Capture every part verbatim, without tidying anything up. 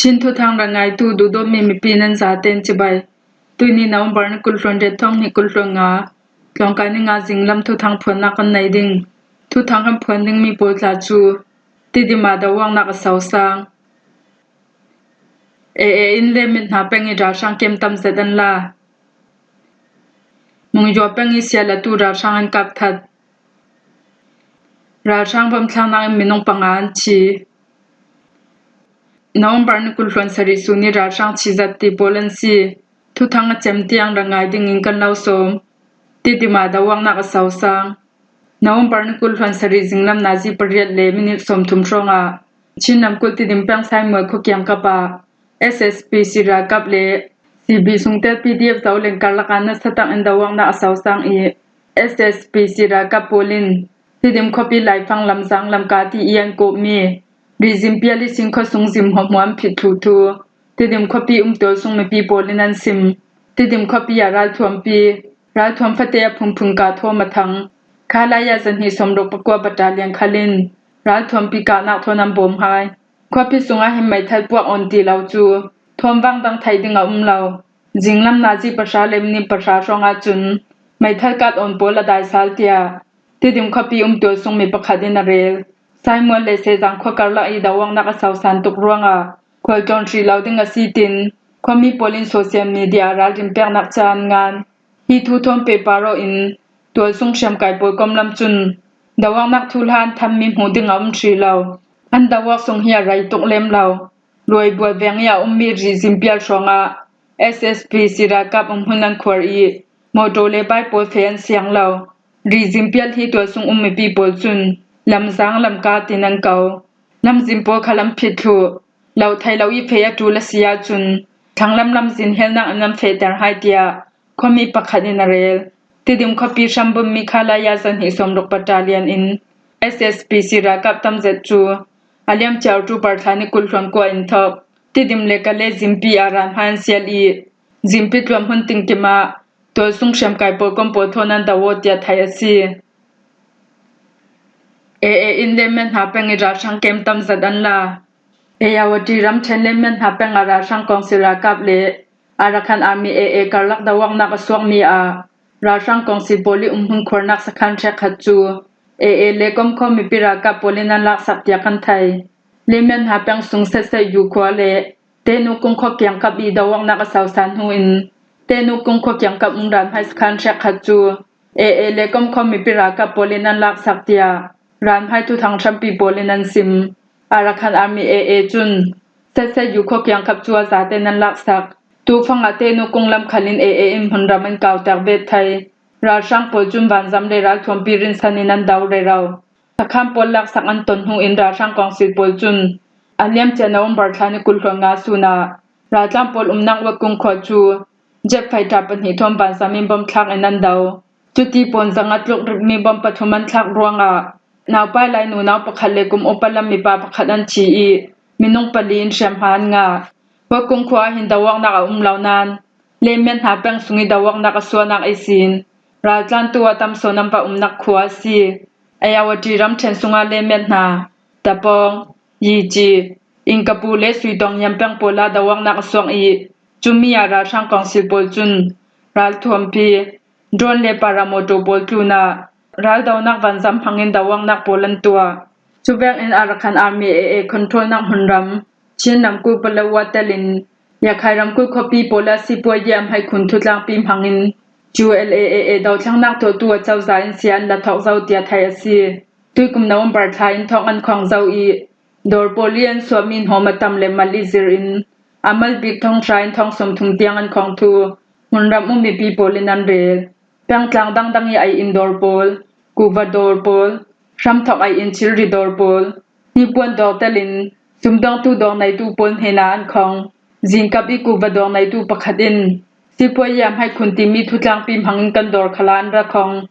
Chin thuthang ra ngaitu duhdawtmi mipi nan zaten cibai. Tuini November ni kul hluan riat thawng hnih kul hluan nga, tlawngkai ni nga zinglam thuthang phuannak kan nei ding. Thuthang kan phuan dingmi pawl tla cu Tidima doawknak a sosang. A A in Lemmet hna peng i ralhrang kem tam zet an la. Mungzua peng i sialatu ralhrang an kap that. Ralhrang bom thlaknak in minung panga an thi. November ni kul hluan sarih sun i ralhrang thi zat ti pawl an si. Thuthang a cem tiang ra ngai dingin kan lo sawm. Tidima doawknak a sosang. November ni kul hluan sarih zinglam nazi pariat le minit sawmthum hrawngah Chin ramkulh Tidim peng Saimual khua kiangkap ah S S P C ralkap le C B sungtel P D F Zoland karlak ah nasa tak in doawknak a sosang i S S P C ralkap pawl in Tidim khuapi Laifang Lamzang lamka ti i an kawhmi Rizim pial i sin khuasung zim hmuahhmuah an phit thluh thu Tidim khuapi um tualsung mipi pawl in an sim. Tidim khuapi ah ralthuampi, ralthuam fate a phunphun kah thawm a thang. Khalaya zahnih sawmruk pakua battalion khal in ralthuampi kahnak thawn an bawm hai. Khuapi sungah hin meithal puak awn ti lo cu thawm vangdang theih ding a um lo. Zinglam nazi pahra le minit pahra hrawng ahcun meithal kat awn pawl a dai sal tiah Tidim khuapi um tualsung mi pakhat in a rel. Saimual le Sezang khua karlak i doawknak a sosan tuk ruangah khualtlawn hrih lo ding a si tin khuami pawl in social media ah ralrin peknak ca an ngan. Hi thu thawn pehpar aw in tualsung hriamkai pawl kom lam cun doawknak thuhla an thammi hmuh ding a um hrih lo. An doawk sung hi a rei tuk lem lo. Luaibual veng i a ummi Rizim pial hrawngah S S P C ralkap umhmun an khuar i motor le bike pawl feh an siang lo. Rizim pial hi tualsung um mipi pawl cun Lamzang lamka tin an ko. Lamzin pawl khal an phit thluh. Lo thei lo i feh a ṭul a si ahcun thlanglam lamzin helnak in an fehter hai tiah khuami pakhat in a rel. Tidim khuapi hrambunmi Khalaya zahnih sawmruk battalion in S S P C ralkap tam zet cu a liamcia October thla ni kul hluan kua in thawk Tidim le Kale zimpi ah ranhmai an sial i zimpi tluan hmun tingkim ah tualsung hriamkai pawl kom pawl thawn an do aw tiah theih a si. A A in Lemmet hna peng i ralhrang kem tam zat an la. Ayawati ramṭhen Lemmet hna peng ah ralhrang kawngsil ralkap le Arakan Army A A karlak doawknak a suakmi ah ralhrang kawngsil pawl i umhmun khuarnak sakhan hrekkhat cu A A le komkhawm mipi ralkap pawl in an laksak tiah kan thei. Lemmet hna peng sung Setset Yu khua le Tehnu kung khua kiangkap i doawknak a sosan hnu in Tehnu kung khua kiangkap um ranhmai sakhan hrekkhat cu A A le komkhawm mipi ralkap pawl in an laksak tiah ranhmai thuthang hrampi pawl in an sim. Arakan Army A A cun Setset Yu khua kiangkap cu a zaten an laksak. Tufang ah Tehnu kung lam khal in A A in hmunram an kauter bet thei. Ralhrang pawl cun vanzam le ralthuampi rinsan in an do rero. Sakhan pawl laksak an ton hnu in ralhrang kawngsil pawl cun a liamcia November thla ni kul hluan nga sun ah raltlang pawl umnak Wakung khua cu jet fighter pahnih thawn vanzam in bom thlak in an do. Cuti pawn zanga tluk rikmi bom pathum an thlak ruangah naupai lai nunau pakhat le kum upa lam mipa pakhat an thi i minung pali in hriamhma an ngah. Wakung khua ah hin doawknak a um lo nain Lemmet hna peng sung i doawknak a suahnak ihsin raltlantu a tam sawn an va umnak khua a si. Ayawati ramṭhen sungah Lemmet hna, Tapawng, Yici, Ingkapu le Suitawng hiam peng pawl ah doawknak a suak i cumi ah ralhrang kawngsil pawl cun ralthuampi, drone le paramotor pawl tlunah raldonak vanzam hmangin doawknak pawl an tuah. Cuvek in Arakan Army A A controlnak hmunram Chin ramkulh Paletwa telin Yakhai ramkulh khuapi pawl ah sipuayi a hmaikhun thutlangpi hmangin Q L A A A dothlennak tuahtu a cozah in sia an la thawk zo tiah theih a si. Tuikum November thla in thawk an khawng zo i dawr pawl i an suahmi hnawm a tam le mal i zir in a mal bik thong hra in thong sawmthum tiang an khawng thu hmunram um mipi pawl in an rel. Pengtlang dangdang i ai in dawr pawl, kuva dawr pawl, hramthawk ai in thilri dawr pawl, hnipuan dawr telin sumdawngtu dawr neitu pawl hnenah an khawng. Zinkap i kuva dawr neitu pakhat in sipuayi a hmaikhun timi thutlangpi hmangin kan dawr khalah an ra khawng.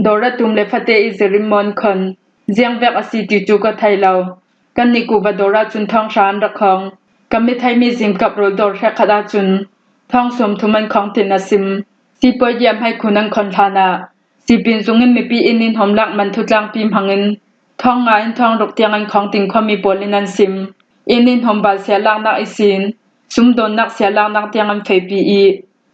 Dawr a tum le fate i zirin maw an khon. Ziangvek a si ti cu ka thei lo. Kannih kuva dawr ahcun thawng hra an ra khawng. Kan mi theimi zinkap rawl dawr hrekkhat ahcun thawng sawmthum an khawng tin a sim. Sipuayi a hmaikhun an khon hlanah sipin zungin mipi in in hawmlak man thutlangpi hmangin thawng nga in thawng ruk tiang an khawng tin khuami pawl in an sim. Inn i hnawmbal siatlaknak ihsin sumdawnnak siatlaknak tiang an fehpi i,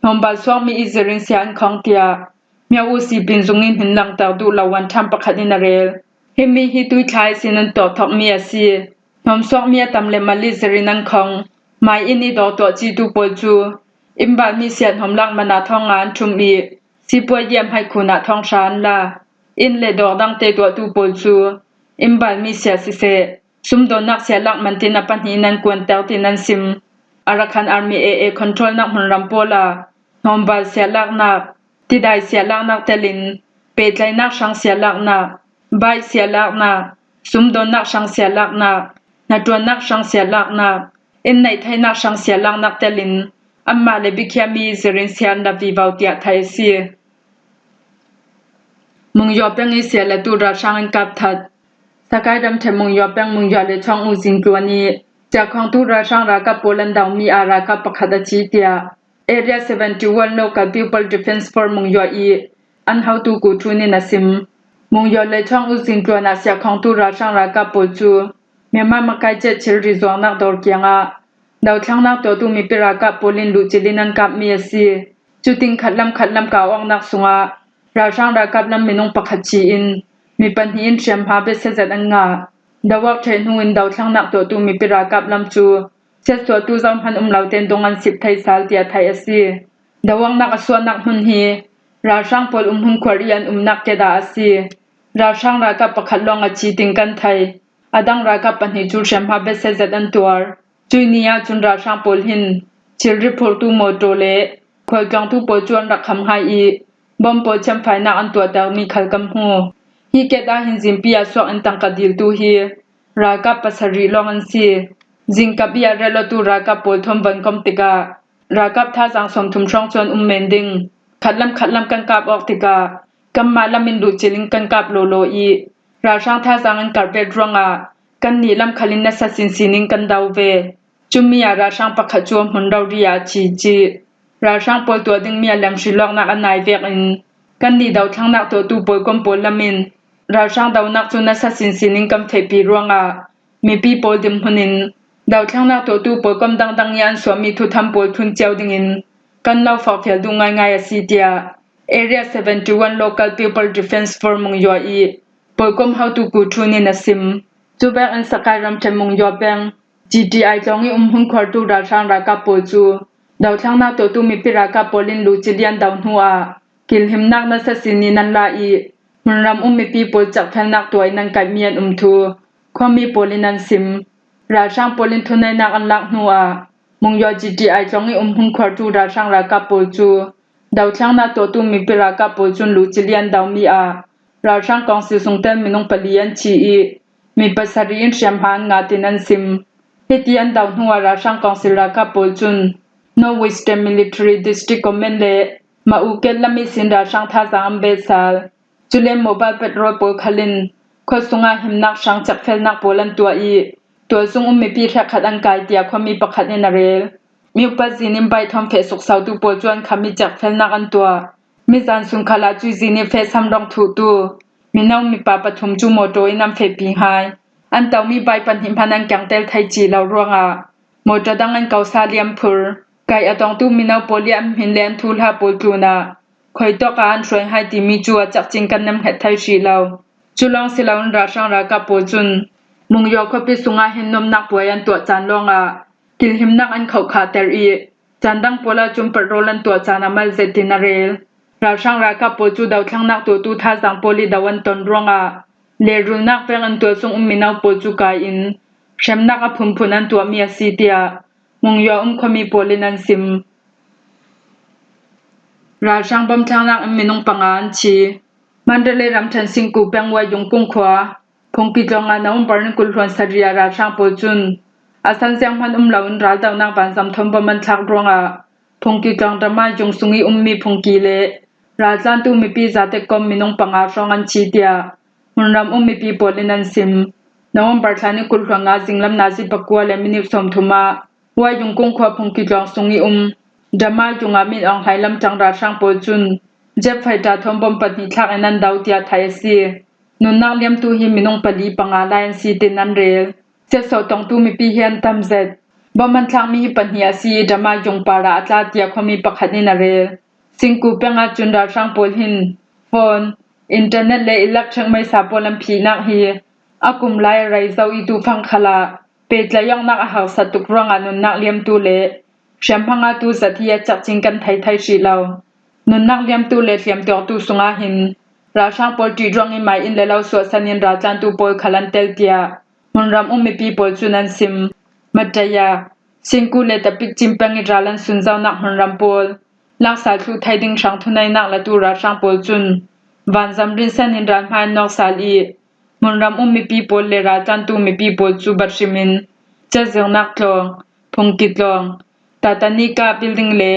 hnawmbal suakmi i zirin sia an khawng tiah Myo U Sipin zung in hin langter duh lo wanṭham pakhat in a rel. Himi hi tuithla ihsin an tuakthawkmi a si. Hnawmsuakmi a tam le mal i zirin an khawng. Mai inn i dawr tuah citu pawl cu innbalmi siat hnawmlak man ah thawng nga an ṭhum i, sipuai i a hmaih khun ah thawng hra an la. Inn le dawr dangte tuahtu pawl cu innbalmi siat siseh, sumdawnnak siatlak man tin a pahnih in an kuanter tin an sim. Arakan Army A A controlnak hmunram pawl ah hnawmbal siatlaknak, tidai siatlaknak telin, pehtlaihnak hrang siatlaknak, baih siatlaknak, sumdawnnak hrang siatlaknak, hnaṭuannak hrang siatlaknak, inn neih theinak hrang siatlaknak telin, anmah le biakhiahmi zirin sia an la vivo tiah theih a si. Mungyaw peng i sia latu ralhrang an kap that. Sakai ramṭhen Mungyaw peng Mungyaw le Chawng U zingtluan i siakhawngtu ralhrang ralkap pawl an domi ah ralkap pakhat a thi tiah Area seventy one Local People Defence Force Mungyaw i an hotu Ku Ṭhun in a sim. Mungyaw le Chawng U zingtluan ah siakhawngtu ralhrang ralkap pawl cu Myanmar makai cet thilri zuarnak dawr kiangah dothlennak tuahtu mipi ralkap pawl in luhcil in an kapmi a si. Cutin khatlam khatlam kah awknak sungah ralhrang ralkap lam minung pakhat thi in mi pahnih in hriamhma biasiazat an ngah. Do awk ṭheh hnu in dothlennak tuahtu mipi ralkap lam cu siatsuahtu zohhmanh um lo tein dong an sip thei sal tiah theih a si. Do awknak a suahnak hmun hi ralhrang pawl umhmun khuar i an umnak keda a si. Ralhrang ralkap pakhat lawng a thi tin kan thei. A dang ralkap pahnih cu hriamhma biasiazat an tuar. Cuih ni ahcun ralhrang pawl hin thilri phurtu mawṭaw le khualtlawntu pawl cu an rak kham hai i, bom pawl thiamfainak an tuahtermi khal kan hmu. Hi ket ah hin zingpi ah suak in tangka diltu hi ralkap pasarih lawng an si. Zingkap i a relawtu ralkap pawl thawn van kom tikah ralkap thazaang sawmthum hrawng cu an um men ding. Khatlam khatlam kan kap awk tikah kanmah lam in luhcil in kan kap lawlaw i, ralhrang thazaang an karh bet ruangah kannih lam khal in nasa sinsin in kan do ve. Cumi ah ralhrang pakhat cu a hmun rori ah a thi cih ralhrang pawl tuah dingmi a leng hrilawknak a nai vekin kannih dothlennak tuahtu pawlkom pawl lam in ralhrang donak cu nasa sinsin in kan fehpi ruangah mipi pawl dinhmun in dothlennak tuahtu pawlkom dangdang i an suahmi thutham pawl thun cio dingin kan lo forhfial duh ngaingai a si tiah Area seventy one Local People Defence Force Mungyaw i pawlkom hotu Ku Ṭhun in a sim. Cu vekin Sakai ramṭhen Mungyaw peng G T I tlawng i umhmun khuartu ralhrang ralkap pawl cu dothlennak tuahtu mipi ralkap pawl in luhcil i an do hnu ah kilhimnak nasa sin in an la i, hmunram um mipi pawl cekfelnak tuah in an kaihmi an um thu khuami pawl in an sim. Ralhrang pawl in thuneihnak an lak hnu ah Mungyaw G T I tlawng i umhmun khuartu ralhrang ralkap pawl cu dothlennak tuahtu mipi ralkap pawl cun luhcil i an domi ah ralhrang kawngsil sungtel minung pali an thi i, mi pasarih in hriamhma an ngah tin an sim. Hiti an do hnu ah ralhrang kawngsil ralkap pawl cun North Western Military District Command le Mauket lam ihsin ralhrang thazaang an bet sal. Cule mobile patrol pawl khal in khua sungah himnak hrang cekfelnak pawl an tuah i, tualsung um mipi hrekkhat an kai tiah khuami pakhat in a rel. Mi upat zin in baithawn feh suksotu pawl cu an kham i cekfelnak an tuah. Mizan sun khal ah cuih zin i feh samrawng thuhtu mino mipa pathum cu mawṭaw in an fehpi hai. An tomi bai pahnih hmanh an kengtel thei cih lo ruangah mawṭaw dang an ko sal i an phur. Kaih a tongtu mino pawl i an hmin le an thuhla pawl tlunah khuitawk ah an hruai hai timi cu a cekcin kan nem hnget thei hrih lo. Cu lawng si loin ralhrang ralkap pawl cun Mungyaw khuapi sungah hin nuamhnak puai an tuah caan lawngah kilhimnak an khohkhahter i, caan dang pawl ahcun patrol an tuah caan a mal zet in a rel. Ralhrang ralkap pawl cu dothlennak tuahtu thazaang pawl i do an ton ruangah lerulnak peng in tualsung um mino pawl cu kai in hremnak a phunphun an tuahmi a si tiah Mungyaw um khuami pawl in an sim. Ralhrang bom thlengnak in minung panga an thi. Mandalay ramṭhen Singku peng Wayung kung khua Phungki tlawng ah November ni kul hluan sarih ah ralhrang pawl cun a san zianghman um loin raldohnak vanzam thawn bom an thlak ruangah Phungki tlawng Dama Yung sung i ummi Phungki le raltlantu mipi zatek kom minung panga hrawng an thi tiah hmunram um mipi pawl in an sim. November thla ni kul hluan nga zinglam nazi pakua le minit sawmthum ah Wayung kung khua Phungki tlawng sung i um Dama Yung ah min awng hlai lamtang ralhrang pawl cun jet fighter thawn bom pahnih thlak in an do tiah theih a si. Nunnak liamtu hi minung pali panga lai an si tin an rel. Cetso tongtu mipi hi an tam zet. Bom an thlakmi hi pahnih a si i, Dama Yung par ah a tla, tiah khuami pakhat in a rel. Singku peng ah cun ralhrang pawl hin phone, internet le electric meisa pawl an phihnak hi a kum lai a rei zo i, tu fang khal ah pehtlaih awknak a haksa tuk ruangah nunnak liamtu le hriamhma ngatu zat hi a cekcin kan thei thei hrih lo. Nunnak liamtu le hliamtuaktu sungah hin ralhrang pawl ṭih ruang i, mai inn le lo suahsan in raltlantu pawl khal an tel, tiah hmunram um mipi pawl cun an sim. Mataya, Singku le Tapik Cin peng i ral an sunzonak hmunram pawl laksal thluh thei ding hrang thuneinak latu ralhrang pawl cun vanzam rinsan in ral hmai an nawk sal i, hmunram um mipi pawl le raltlantu mipi pawl cu bat hrim in cazirnak tlawng, phungki tlawng, Tatanika building le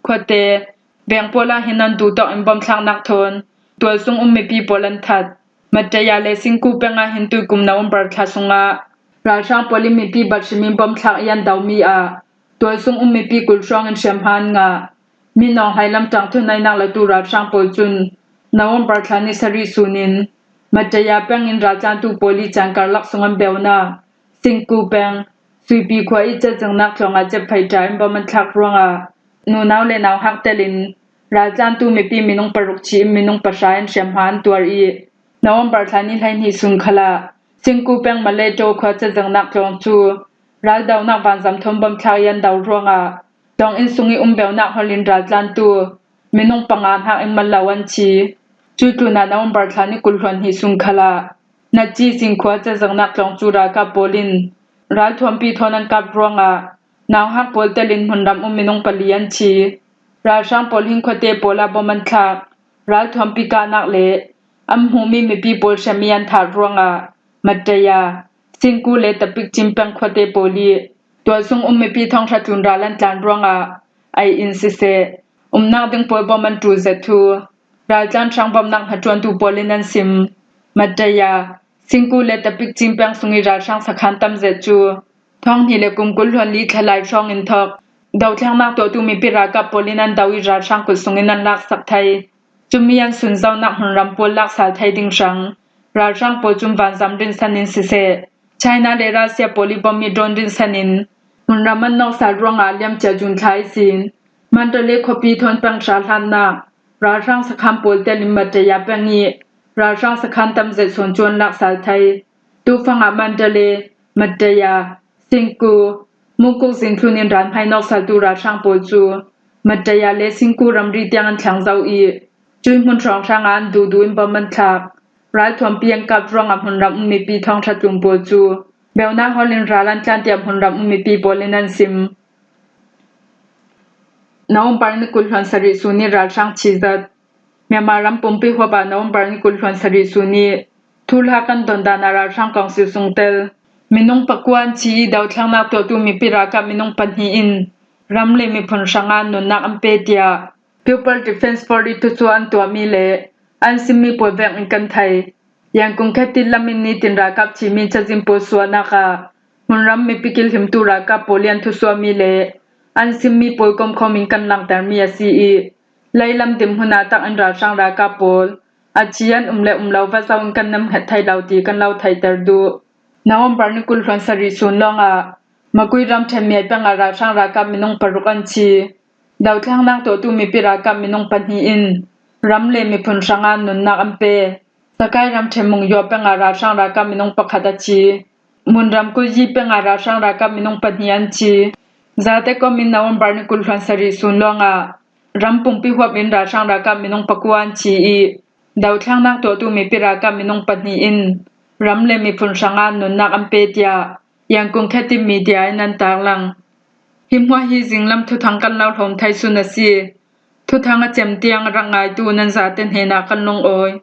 khuate, veng pawl ah hin an duhtawk in bom thlaknak thawn tualsung um mipi pawl an that. Mataya le Singku peng ah hin tuikum November thla sungah ralhrang pawl in mipi bat hrim in bom thlak i an domi ah tualsung um mipi kul hrawng in hriamhma an ngah. Min Aung Hlaing lam ṭang thuneinak latu ralhrang pawl cun November thla ni sarih sun in Mataya peng in raltlantu pawl i caan karlak sung an beunak Singku peng, Suipi khua i cazirnak tlawng ah cepphei ṭa in bom an thlak ruangah nunau le nauhak tel in raltlantu mipi minung paruk chih in minung pahra in hriamhma an tuar i, November thla ni hleihnih sun khal ah Singku peng Maleto khua cazirnak tlawng cu raldonak vanzam thawn bom thlak i an do ruangah tlawng inn sung i um beunak holh in raltlantu minung panga hnak in mal lo an thi. Cui tlunah November thla ni kul hluan hnih sun khal ah Naci Zing khua cazirnak tlawng cu ralkap pawl in ralthuampi thawn an kap ruangah nauhak pawl tel in hmunram um minung pali an thi. Ralhrang pawl hin khuate pawl ah bom an thlak, ralthuampi kahnak le an hmuhmi mipi pawl hrem i an thah ruangah Mataya, Singku le Tapik Cin peng khuate pawl i tualsung um mipi thawng hra tlun ral an tlan ruangah ei in siseh, umnak ding pawl bom an ṭul zet thu raltlan hrang bomnak hnaṭuantu pawl in an sim. Mataya, Singku le Tapik Cin peng sung i ralhrang sakhan tam zet cu thawng hnih le kum kul hluan li thla lai hrawng in thawk dothlennak tuahtu mipi ralkap pawl in an do i ralhrang kut sung in an laksak thei. Cumi an sunzonak hmunram pawl laksal thei ding hrang ralhrang pawl cun vanzam rinsan in siseh, China le Russia pawl i bom i drone rinsan in hmunram an nawk sal ruangah liamcia June thla i sin Mandalay khuapi thawn peng hra hlatnak ralhrang sakhan pawl tel in Mataya peng i ralhrang sakhan tam zet sawn cu an laksal thei. Tufang ah Mandalay, Mataya, Singku, Mukuk zingthlun in ral hmai nawksaltu ralhrang pawl cu Mataya le Singku ramri tiang an thleng zo i, cui hmun hrawnghrang ah an duhduh in bom an thlak. Ralthuampi an kap ruangah hmunram um mipi thawng hra tlun pawl cu beunak holh in ral an tlan tiah hmunram um mipi pawl in an sim. November ni kul hluan sarih sun i ralhrang chizat. Myanmar ram pumpi huap ah November ni kul hluan sarih sun i thuhla kan don dan ah ralhrang kawngsil sung tel minung pakua an thi i, dothlennak tuahtu mipi ralkap minung pahnih in ram le miphun hrangah nunnak an pe tiah People Defence Force i thusuah an tuahmi le an simmi pawl vek in kan thei. Yangon khetin lam in nitin ralkap thimi cazin pawl suahnak ah hmunram mipi kilhimtu ralkap pawl i an thusuahmi le an simmi pawl komkhawm in kan langhtermi a si i, leilam dinhmun ah tak in ralhrang ralkap pawl a thi an um le um lo va zoh in kan nemhnget thei lo ti kan lo theihter duh. November ni kul hluan sarih sun lawngah Makui ramṭhen Miai peng ah ralhrang ralkap minung paruk an thi. Dothlennak tuahtu mipi ralkap minung pahnih in ram le miphun hrangah nunnak an pe. Sakai ramṭhen Mungyaw peng ah ralhrang ralkap minung pakhat a thi. Munram Kulyi peng ah ralhrang ralkap minung pahnih an thi. Zate kom in November ni kul hluan sarih sun lawngah ram pumpi huap in ralhrang ralkap minung pakua an thi i, dothlennak tuahtu mipi ralkap minung pahnih in ram le miphun hrangah nunnak an pe tiah Yangon khetin media in an tarlang. Hi hmuah hi zinglam thuthang kan lo hlawm thei sun a si. Thuthang a cem tiang rak ngaitu nan zate hnenah kan lungawi.